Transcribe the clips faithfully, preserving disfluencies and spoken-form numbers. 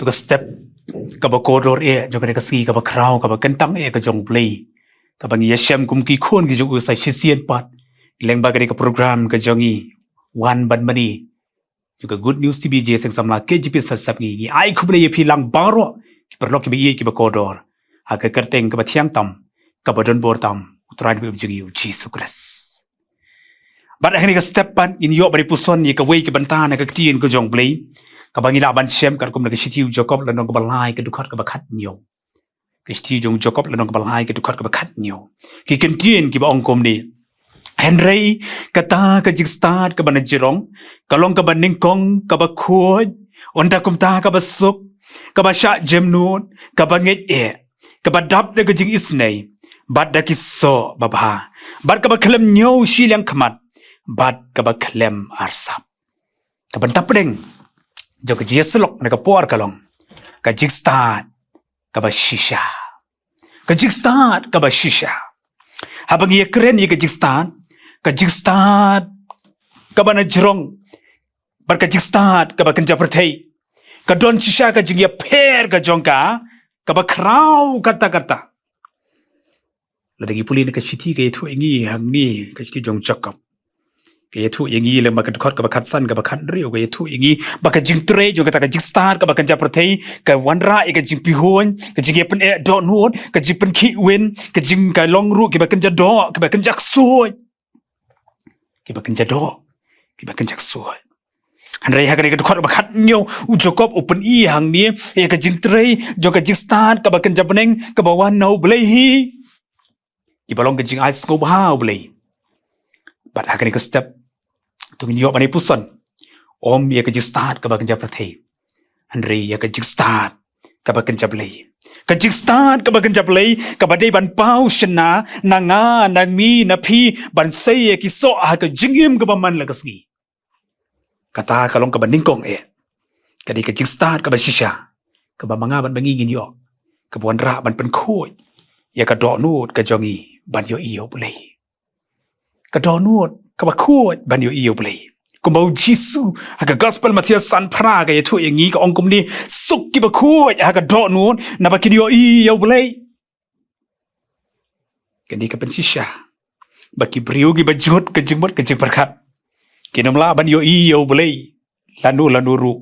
Ka step kaba kordor eh jong kane ka sngi kaba khraw kaba kyntang eh ka jong U Blei, kaba ngi ïashem kum ki khun ki jong u sa shisien pat lyngba kane ka program ka jong ngi, Wan Ban Mane jong ka Good News T V Jingïaseng Samla K J P Sat Sap. Ngi, ngi ai khublei ïa phi lang baroh ki paralok kiba ïeit kiba kordor ha ka kyrteng kaba thiang tam kaba don bor tam, U Trai bad U Blei jong ngi U Jisu Khrist. Bad ha kane ka step pat ngin ïoh ban ïa puson ïa kawei ka bynta na ka ktien ka jong U Blei kaba ngi lah ban shem katkum na ka shithi U Jakob lynnong kaba lai ka dkhot kaba khathynñiew. Ka shithi jong U Jakob lynnong kaba lai ka dkhot kaba khathynñiew. Ki kyntien kiba ong kumne: Hynrei kata ka jingstad kaba na jrong ka long kaba nyngkong, kaba khuid, ynda kumta kaba suk, kaba shah jemnud, kaba ngeit eh, kaba dap da ka jingisynei bad da ki soh babha, bad kaba khlem ñiew shiliang khmat bad kaba khlem arsap. Ka bynta pdeng jong ka jingïasyllok na ka por ka long ka jingstad kaba shisha. Ka jingstad kaba shisha. Haba ngi ïakren ïa ka jingstad, ka jingstad kaba na jrong bad ka jingstad kaba kynja pyrthei, ka don shisha ka jingïapher ka jong ka kaba khraw katta katta. Lada ngi pule na ka shithi ka ïathuh ïa ngi hangne, ka shithi jong U Jakob ka ïathuh ïa ngi lyngba ka dkhot kaba khatsan, kaba khathynriew, ka ïathuh ïa ngi ba ka jingtrei jong kata ka jingstad kaba kynja pyrthei ka wanrah ïa ka jingpyrshah, ka jingïapyneh dohnud, ka jingpynkhih win, ka jing, ka long ruh kiba kynja doh, kiba kynja ksuid, kiba kynja doh, kiba kynja ksuid. Hynrei ha kane ka dkhot kaba khathynñiew U Jakob u pyni hangne ïa ka jingtrei jong ka jingstad kaba kynja bneng kaba wan na U Blei hi. Kiba long ka jingai sngewbha U Blei. Bad ha kane ka step to ngin ïoh ban ïa puson, ym ïa ka jingstad kaba kynja pyrthei, hynrei ïa ka jingstad kaba kynja Blei. Ka jingstad kaba kynja Blei kaba dei ban paw shynna na nga, na mi, na phi, ban sei ïa ki soh ha ka jingim kaba man la ka sngi. Kata ka long kaba nyngkong eh. Ka dei ka jingstad kaba shisha kaba ma nga bad ma ngi ngin ïoh, kaba wanrah ban pynkhuid ïa ka dohnud ka jong ngi ban ïohi ïa U Blei. Ka dohnud kaba khuid ban ïohi ïa U Blei. Kumba U Jisu ha ka Gospel Mathaios san phra ka ïathuh ïa ngi, ka ong kumne: Suk kiba khuid ha ka dohnud, naba kin ïohi ïa U Blei. Kane ka pynshisha ba ki briew kiba jot ka jingmut ka jingpyrkhat kin ym lah ban ïohi ïa U Blei lano lano ruh,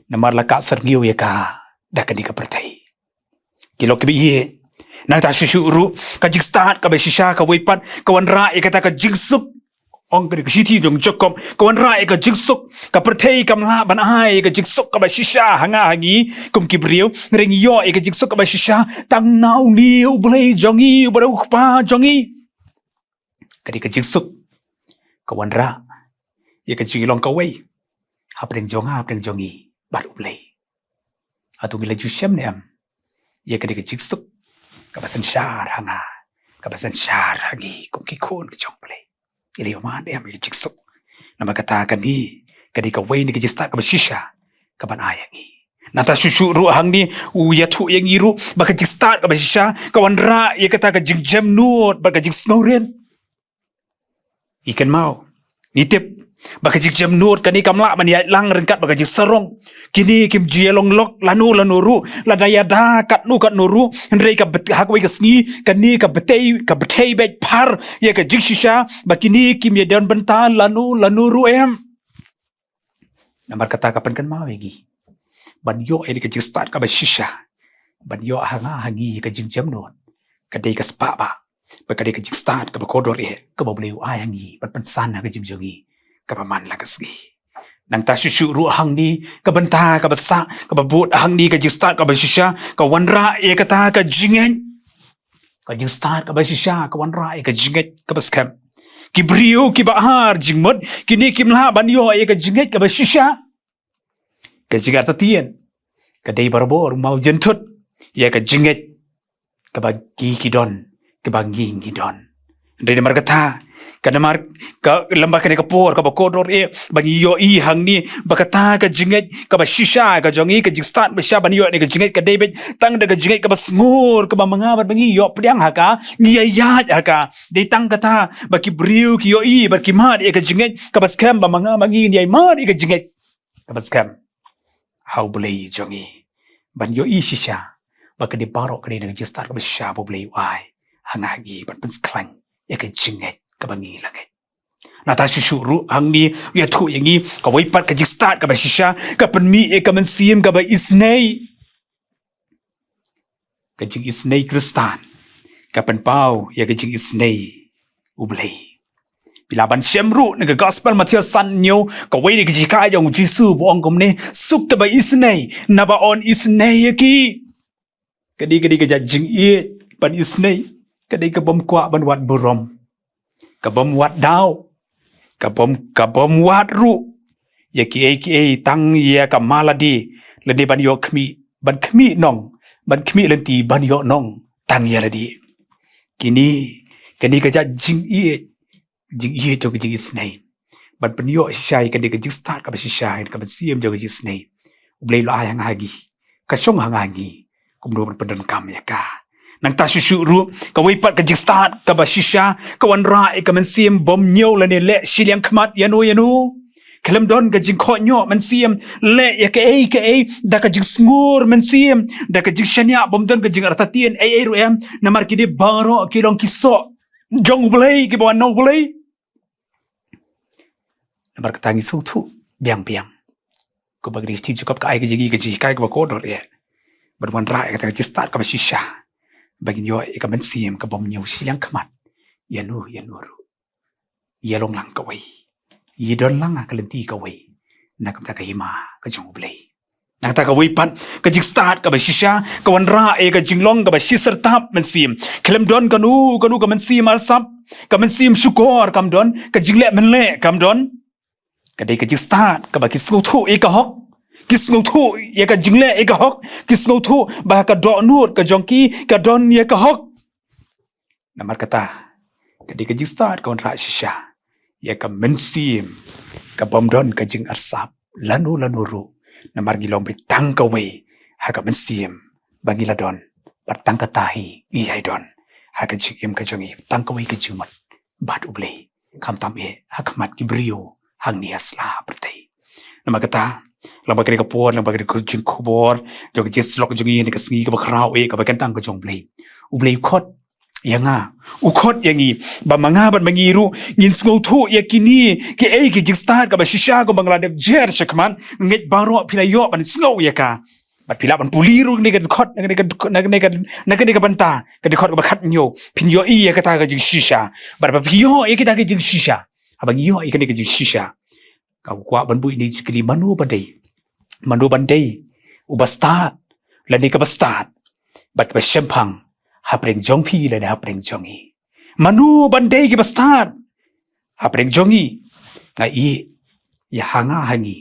namar la kah syrngiew ïa ka da kane ka pyrthei. Ki lok kiba ïeit, nangta shuh shuh ruh ka jingstad kaba shisha kawei pat ka wanrah ïa kata ka jingsuk. Ong ka shithi jong U Jakob, ka wanrah ïa ka jingsuk. Ka pyrthei kam lah ban ai ïa ka jingsuk kaba shisha ha nga ha ngi kum ki briew, hynrei ngi ïoh ïa ka jingsuk kaba shisha tang na une U Blei jong ngi, uba dei U Kpa jong ngi. Ka dei ka jingsuk ka wanrah ïa ka jinglong kawei hapdeng jong nga, hapdeng jong ngi bad U Blei. Hato ngi la ju shem ne em ïa kane ka jingsuk kaba synshar ha nga, kaba synshar ha ngi kum ki khun ki jong U Blei? Ngi la ïohmad ne em ïa ka jingsuk? Namar kata kane ka dei kawei na ka jingstad kaba shisha kaban ai ha ngi. Nangta shuh shuh ruh hangne u ïathuh ïa ngi ruh ba ka jingstad kaba shisha ka wanrah ïa kata ka jingjemnud bad ka jingsngewrit. Ngi kynmaw, ngi tip ba ka jingjemnud kane kam lah ban ïaid lang ryngkat bad ka jingsarong. Kine kim ju ïalong lok lano lano ruh, lada ïada katno katno ruh, hynrei ka btei, ha kawei ka sngi kane ka btei, ka btei beit phar ïa ka jingshisha ba kine kim ïadon bynta lano lano ruh em. Namar kata ka pynkynmaw ïa ngi ban ïoh ïa ka jingstad kaba shisha, ban ïoh ha nga ha ngi ïa ka jingjemnud, ka dei ka spah ba, ba ka dei ka jingstad kaba kordor eh kaba U Blei u ai ha ngi ban pynsan ha ka jingim jong ngi kaba man la ka sngi. Nangta shuh shuh ruh hangne ka bynta kaba sah kaba bud hangne, ka jingstad kaba shisha ka wanrah ïa kata ka jingngeit. Ka jingstad kaba shisha ka wanrah ïa ka jingngeit kaba skhem. Ki briew kiba ar jingmut kine kim lah ban ïoh ïa ka jingngeit kaba shisha. Ka jingïartatien ka dei barabor u maw jynthut ïa ka jingngeit kaba ngi ki don, kaba ngi ngi don. Hynrei namar kata, ka namar ka lem bad kane ka por kaba kordor eh ba ngi ïohi hangne ba kata ka jingngeit kaba shisha ka jong ngi, ka jingstad ba shisha ban ïoh ïa ka jingngeit ka dei beit tang da ka jingngeit kaba sngur kaba ma nga bad ma ngi ïoh pdiang ha ka, ngi ïaid ha ka. Dei tang kata ba ki briew ki ïohi bad ki mad ïa ka jingngeit kaba skhem ba ma nga ma ngi ngi ïai mad ïa ka jingngeit kaba skhem ha U Blei jong ngi. ban ïohi shisha ba ka dei baroh ka dei na ka jingstad kaba shisha ba U Blei u ai ha nga ha ngi ban pynshlur ïa ka jingngeit kaba ngi la ngeit. Nangta shuh shuh ruh hangne u ïathuh ïa ngi kawei pat ka jingstad kaba shisha ka pynmih ïa ka mynsiem kaba isynei. Ka jingisynei Khristan ka pynpaw ïa ka jingisynei U Blei. Phi lah ban shem ruh na ka Gospel Mathaios san hynñiew, kawei na ki jinghikai jong U Jisu ba ong kumne, suk te ba isynei, naba yn isynei ïa ki. Ka dei, ka dei ka jingïeit ban isynei, ka dei ka bym kwah ban wad burom, ka bym wad daw, ka bym, ka bym wad ruh ïa kiei kiei tang ïa ka ma lade, lade ban ïoh khmih, ban khmih nong, ban khmih lynti, ban ïoh nong tang ïa lade. Kine, kane ka jingïeit, jingïeit jong ka jingisynei. Ban pynïoh shisha ïa kane ka jingstad kaba shisha, ïa ka mynsiem jong ka jingisynei. U Blei u la ai ha nga ha ngi. Ka shong ha nga ha ngi kumno ban pyndonkam ïa ka. Nangta shuh shuh ruh, kawei pat ka jingstad kaba shisha ka wanrah ïa ka mynsiem bym ñiew lane leh shiliang khmat ïano ïano. Khlem don ka jingkhohñioh mynsiem, leh ïa kaei kaei da ka jingsngur mynsiem, da ka jingshaniah, bym don ka jingartatien ei ei ruh em, namar kine baroh ki long ki soh jong U Blei, kiba wan na U Blei. Namar kata ngi sngewthuh biang biang. Kumba ka dei ka jingkyrkhu ka ai ka jinghikai, ka jinghikai kaba kordor ïa, ban wanrah ïa kata ka jingstad kaba shisha ba ngin ïoh ïa ka mynsiem ka bym ñiew shiliang khmat ïano ïano ruh. Ïa long lang kawei, ïa don lang ha ka lynti kawei, na ka bynta ka hima ka jong U Blei. Nangta kawei pat ka jingstad kaba shisha ka wanrah ïa ka jinglong kaba shisyrtap mynsiem. Khlem don kano kano ka mynsiem arsap, ka mynsiem shukor kam don, ka jingleh mynleh kam don. Ka dei ka jingstad kaba ki sngewthuh ïa ka hok, ki sngewthuh ïa ka jingleh ïa ka hok, ki sngewthuh ba ka dohnud ka jong ki ka don ïa ka hok. Namar kata, ka dei ka jingstad ka wanrah shisha ïa ka mynsiem ka bym don ka jingarsap lano lano ruh. Namar ngi long beit tang kawei ha ka mynsiem ba ngi la don, bad tang kata hi ngi ïai don ha ka jingim ka jong ngi, tang kawei ka jingmut bad U Blei, khamtam eh ha khmat ki briew hangne ha sla pyrthei. Namar kata, lyngba kane ka por, lyngba kane ka jingkhubor jong ka jingsyllok jong ngi ha kane ka sngi kaba khraw eh, kaba kyntang ka jong U Blei, U Blei u khot ïa nga, u khot ïa ngi, ba ma nga bad ma ngi ruh ngin sngewthuh ïa kine kiei ki jingstad kaba shisha kumba nga la dep jer shakhmat. Ngeit baroh phi la ïoh ban sngew ïa ka. Bad phi lah ban pule ruh na kane ka dkhot, na kane ka, na kane ka, na kane ka bynta, ka dkhot kaba khathynñiew, phin ïohi ïa kata ka jingshisha. Bad ba phi ïoh ïa kata ka jingshisha, haba ngi ïoh ïa kane ka jingshisha, nga kwah ban buh ïa kane ka jingkylli, mano ba dei, mano ban dei uba stad lane kaba stad bad kaba shemphang hapdeng jong phi lane hapdeng jong ngi? Mano ban dei kiba stad hapdeng jong ngi? Nga ïohi ïa ha nga ha ngi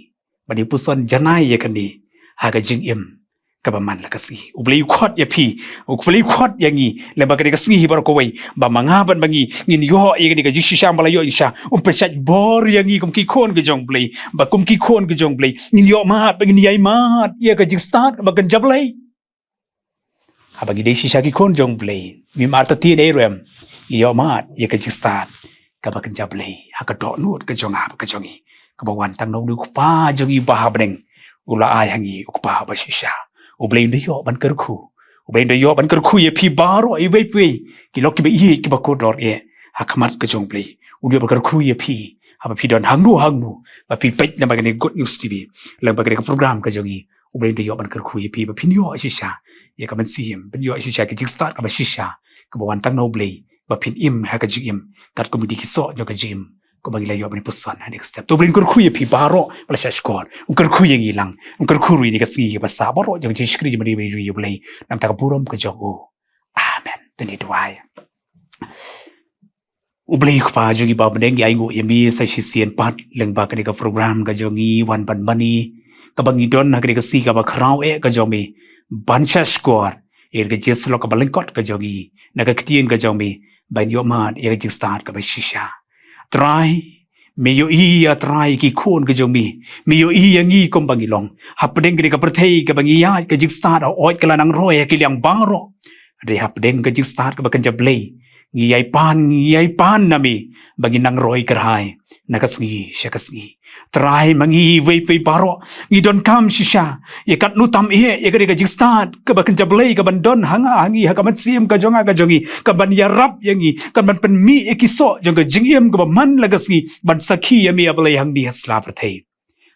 ban ïa puson janai ïa kane ha ka jingim kaba man la ka sngi. U Blei u khot ïa phi, U Blei u khot ïa ngi lyngba kane ka sngi hi baroh kawei, ba ma nga bad ma ngi ngin ïoh ïa kane ka jingshisha, ba la ïoh jingshisha, un pynshait bor ïa ngi kum ki khun ki jong U Blei, ba kum ki khun ki jong U Blei ngin ïoh mad, ba ngin ïai mad ïa ka jingstad kaba kynja Blei. Haba ngi dei shisha ki khun jong U Blei, ngim artatien ei ruh em, ngi ïoh mad ïa ka jingstad kaba kynja Blei ha ka dohnud ka jong nga bad ka jong ngi, kaba wan tang na une u Kpa jong ngi uba ha bneng. U la ai ha ngi u Kpa ba shisha. U Blei un da ïoh ban kyrkhu, U Blei un da ïoh ban kyrkhu ïa phi baroh, iwei pa iwei, ki lok kiba ïeit kiba kordor eh, ha khmat ka jong U Blei. Un ïoh ban kyrkhu ïa phi haba phi don hangno hangno ba phi peit lyngba kane Good News T V, lyngba kane ka program ka jong ngi. U Blei un da ïoh ban kyrkhu ïa phi ba phin ïoh shisha ïa ka mynsiem, phin ïoh shisha ka jingstad kaba shisha kaba wan tang na U Blei, ba phin im ha ka jingim katkum ki dei ki soh jong ka jingim, kumba ngi la ïoh ban ïa puson ha kane ka step. To U Blei un kyrkhu ïa phi baroh ba la shah shkor, un kyrkhu ïa ngi lang, un kyrkhu ruh ïa kane ka sngi kaba sah baroh jong ka jingshakri jong U Blei, namar ka burom ka jong U. Amen. To ngin duwai. U Blei Kpa jong ngi ba ha bneng, ngi ainguh ïa me sa shisien pat lyngba kane ka program ka jong ngi Wan Ban Mane, kaba ngi don ha kane ka sngi kaba khraw eh ka jong me, ban shah shkor ïa ka jingsyllok kaba lyngkot ka jong ngi na ka ktien ka jong me, ban ïoh mad ïa ka jingstad kaba shisha. Trai, me ïohi ïa Trai ki khun ki jong me, me ïohi ïa ngi kumba ngi long. Hapdeng kane ka pyrthei kaba ngi ïaid ka jingstad, hooid ka la nang roi ha ki liang baroh, hynrei hapdeng ka jingstad kaba kynja Blei, ngi ïai pan, ngi ïai pan na me ba ngin nang roi kyrhai na ka sngi sha ka sngi. Trai, ma ngi iwei pa iwei baroh ngi donkam shisha ïa katno tam eh ïa kane ka jingstad kaba kynja Blei kaban don ha nga ha ngi, ha ka mynsiem ka jong nga ka jong ngi, kaban ïarap ïa ngi, kaban pynmih ïa ki soh jong ka jingim kaba man la ka sngi ban sakhi ïa me, A Blei, hangne ha sla pyrthei.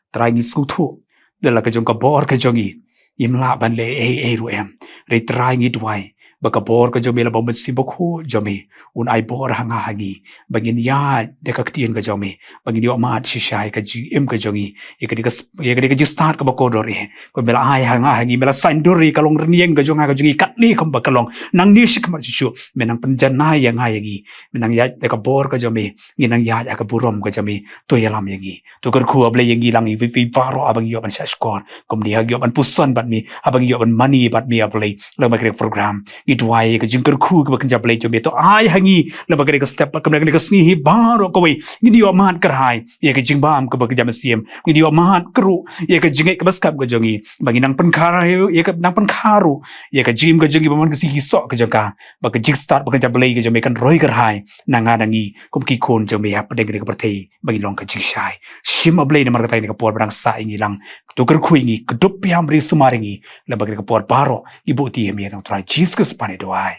Trai, ngi sngewthuh da la ka jong ka bor ka jong ngi, ngim lah ban leh ei ei ruh em. Hynrei Trai, ngi duwai ba ka bor ka jong me, la ba u Mynsiem Bakhuid jong me un ai bor ha nga ha ngi ba ngin ïaid da ka ktien ka jong me, ba ngin ïoh mad shisha ïa ka jingim ka jong ngi, ïa kane ka s-, ïa kane ka jingstad kaba kordor eh. Ba me la ai ha nga ha ngi, me la saiñdur ïa ka longrynieng ka jong nga ka jong ngi katne kumba ka long. Nangne shakhmat shuh shuh me nang pynjanai ïa nga ïa ngi, me nang ïaid da ka bor ka jong me, ngi nang ïaid ha ka burom ka jong me. To ïalam ïa ngi, to kyrkhu, A Blei, ïa ngi lang iwei pa iwei baroh, haba ngi ïoh ban shahshkor kumne, haba ngi ïoh ban pyrshang bad me, haba ngi ïoh ban mane bad me, A Blei, lyngba kane ka program. Ngi duwai ïa ka jingkyrkhu kaba kynja Blei jong me, to ai ha ngi lyngba kane ka step, kane ka sngi hi baroh kawei ngin ïoh mad kyrhai ïa ka jingbam kaba kynja mynsiem, ngin ïoh mad kyrhuh ïa ka jingngeit kaba skhem ka jong ngi, ba ngin nang pynkha ruh ïa ka, nang pynkha ruh ïa ka jingim ka jong ngi ba man ka sngi ki soh ka jong ka, ba ka jingstad ba kynja Blei ka jong me kan roi kyrhai na nga na ngi kum ki khun jong me hapdeng kane ka pyrthei, ba ngin long ka jingshai. Shim, A Blei, namar kata kane ka por ba dang sah ïa ngi lang, to kyrkhu ïa ngi, kdup ïa ngi, sumar ïa ngi lyngba kane ka por baroh. Ngi buh ïa me ha u Trai Jisu Khrist ba ngi duwai.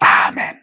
Amen.